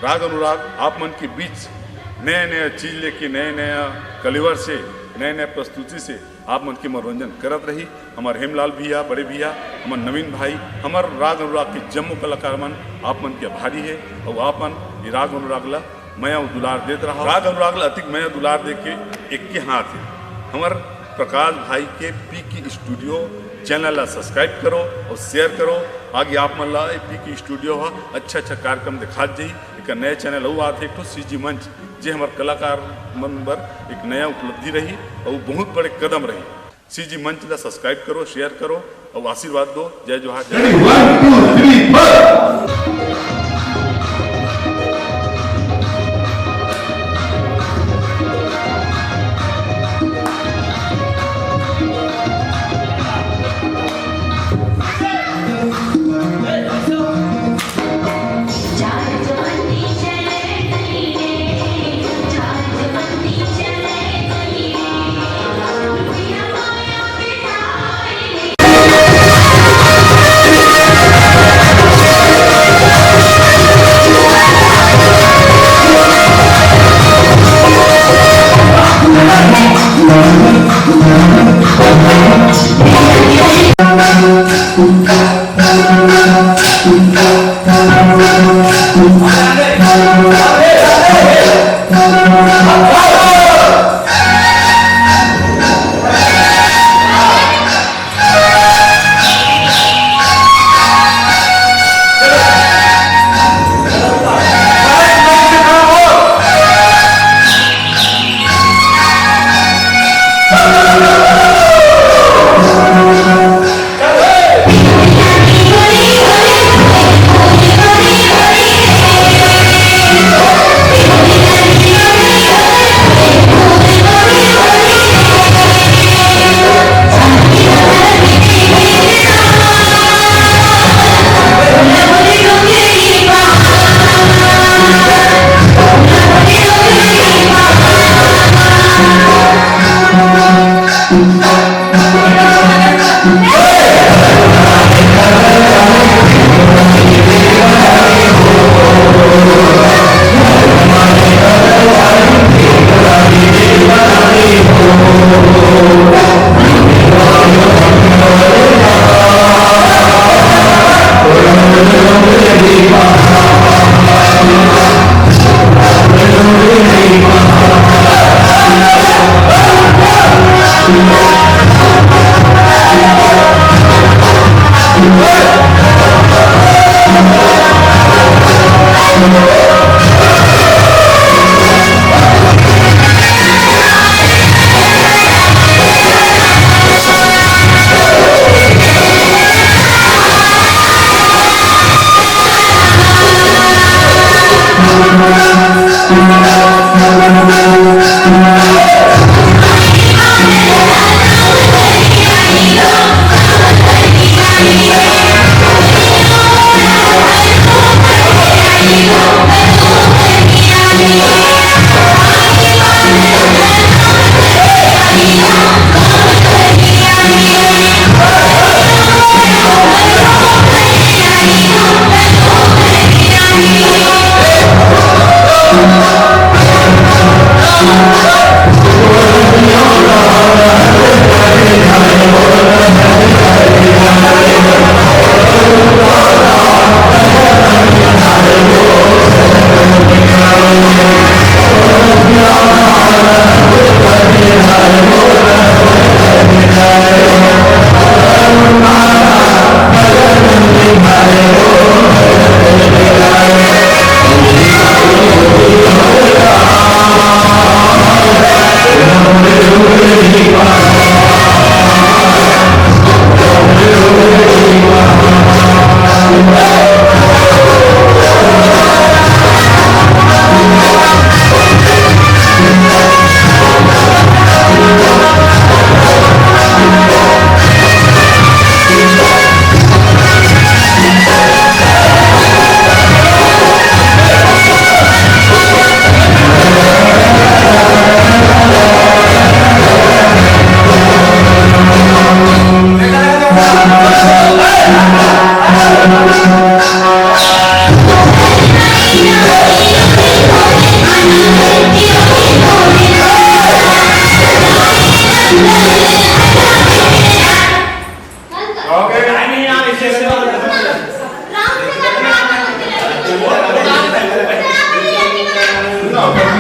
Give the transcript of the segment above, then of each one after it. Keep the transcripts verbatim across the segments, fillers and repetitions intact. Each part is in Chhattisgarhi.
राग अनुराग आप मन के बीच नया नया चीज लेके, नया नया कलेवर से, नया नया प्रस्तुति से आप मन के मनोरंजन करत रही। हमर हेमलाल भैया, बड़े भैया, हमर नवीन भाई, हमर राग अनुराग के जम्मो कलाकार मन आप मन के आभारी हे। अउ आप मन ये राग अनुराग ला मया अउ दुलार देत रहा। राग अनुराग ला अतिक मया दुलार दे के एक के हाथ हे। हमर प्रकाश भाई के पी के स्टूडियो चैनल ला सब्सक्राइब करो अउ शेयर करो। आगे आप मन ला ए पी के स्टूडियो ह अच्छा अच्छा कार्यक्रम दिखात जाही। एक नया चैनल अउ आथे, एक ठो सी जी मंच, जे हमर कलाकार मन बर एक नया उपलब्धि रही अउ बहुत बड़े कदम रही। सी जी मंच ला सब्सक्राइब करो, शेयर करो अउ आशीर्वाद दो। जय जोहार, जय Ready, one, two, three, four.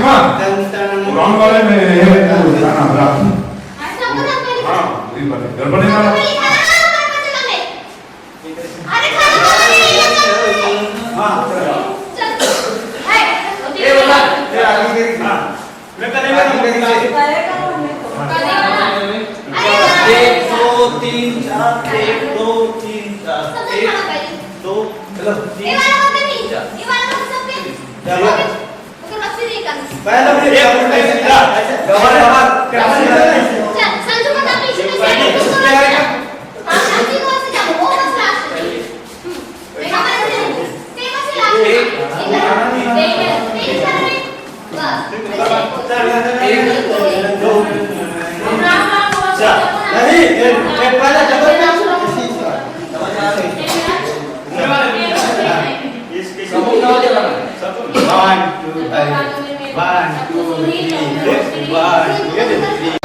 हाँ। राउंड वाले में है, वो गाना, राउंड। हाँ, वही बात है। गड़बड़ नहीं करना। हाँ, चलो। ए, बता, ये आगे मेरी, हाँ। मैं करेगा ना, मैं करेगा। एक, दो, तीन, चार, एक, दो, तीन, चार, एक, दो, तीन, चार। चलो। पहला भी एक मिनट, ऐसे, ऐसे, ऐसे। चल, संजू को तो पीछे में से आगे कुछ करो। हाँ, संजू को ऐसे जाओ, वो बस लास्ट में। हम्म। एक, एक, एक, एक, एक, एक, बस। एक, दो, चार। नहीं, ये, ये पहला जबरदस्त। One, two, three. One, two, three. One, two, three.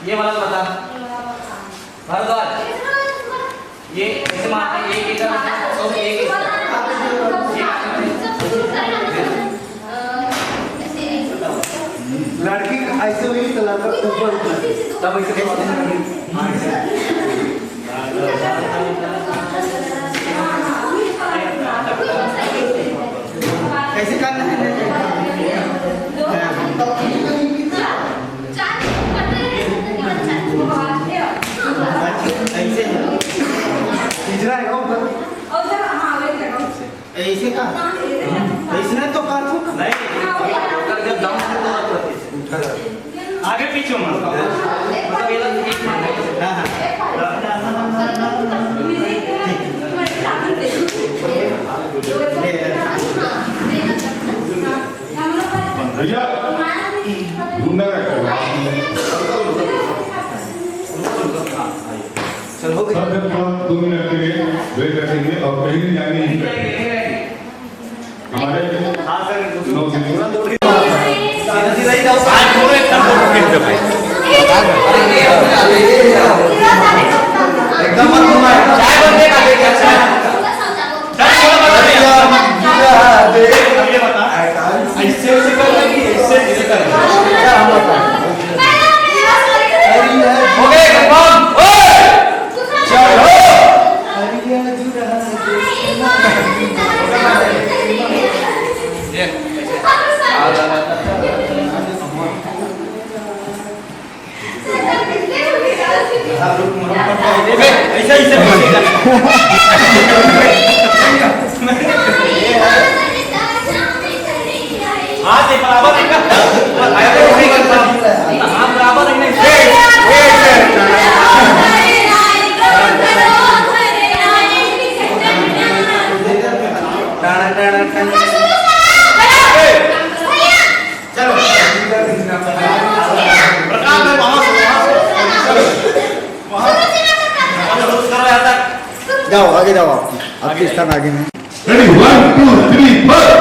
ये वाला बता। भारद्वाज, ये ऐसे मारना, एक इधर, तो एक इधर। लड़की ऐसे हुई तो लड़का ऊपर उठा, तब ऐसे कैसे? कैसे करना है? ऐसे है। पिंजरा है ऊपर। ऐसे का? ऐसे तो कर। नहीं। जब down से तो आप करते हैं। आगे पीछे मत। मतलब ये लोग एक हाँ, हाँ। भैया, घूमने का क्या? चलो, हो गया। सर, फिर थोड़ा दो मिनट के लिए ब्रेक रखेंगे और कहीं नहीं जाएंगे। हमारे नौ दिन। एकदम मत घुमाए। चाय बन गया, चाय। चाय थोड़ा बता दे यार। ये बता, ऐसे, ऐसे कर लेगी, ऐसे, ऐसे कर लेगी। हो गए, confirm। ओए! चलो। ऐसा, ऐसा। हाथ ये बराबर है ना? हाथ बराबर है ना? प्रकाश भाई, वहां से, वहां से। चलो। वहां से। चलो, करो यहाँ तक। जाओ, आगे जाओ आप। आपके स्थान आगे में। Ready, one, two, three, four.